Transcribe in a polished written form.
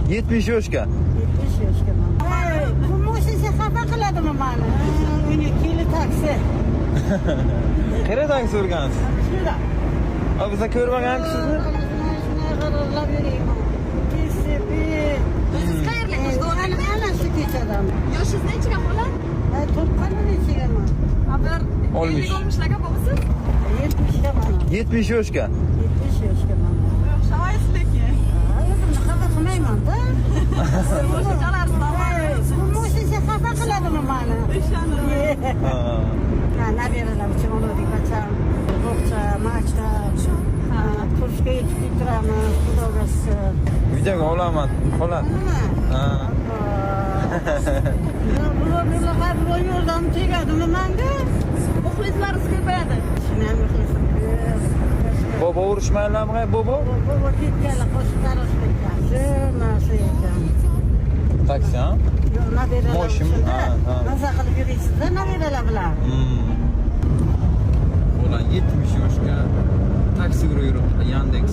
70 yoshga. 70 yoshgaman. Bu mashinasi xafa qiladimi mani? 12 yil taksi. Qayerda taksi urgansiz? Shunda. A, biza ko'rmaganku sizni. Shunday g'irillab yurayman. KCP. O'zingiz qayerlik? Ana, ana shu ko'chadan. Yoshingiz nechiga, xola? 90 nechigaman. Ha, bir 60. 50-60larga bo'lmisiz? 70gaman. 70 yoshga. 70 yoshgaman. O'xshamaysiz lekin. O'zimni xafa qilmayman-da. Qo'shiqchalar. Bu mashinasi xafa qiladimi mani? Ha. Ha, nabiralar uchun oldik, bacham. Bog'cha, maktab. Ha, kursga yetib turamiz, Xudoga shukur. Videoga olaman, xola. Nima? Ha. Biror bunaqa biror yordam tegadimi manga? Muxlislaringiz ko'payadi. Shuni ham muxlisim ko'p. Bobo urushmaylarmi, bobo? Bobo ketganlar, qo'shiq tarosh ketgan. Shu narsa ekan. Taksi, ha? Yo'q, nabiralar Moshin, uchun-da. ha, ha. Maza qilib yuraysizda nabiralar bilan. Xola 70 yoshga taksi urib yuribdi, Yandex.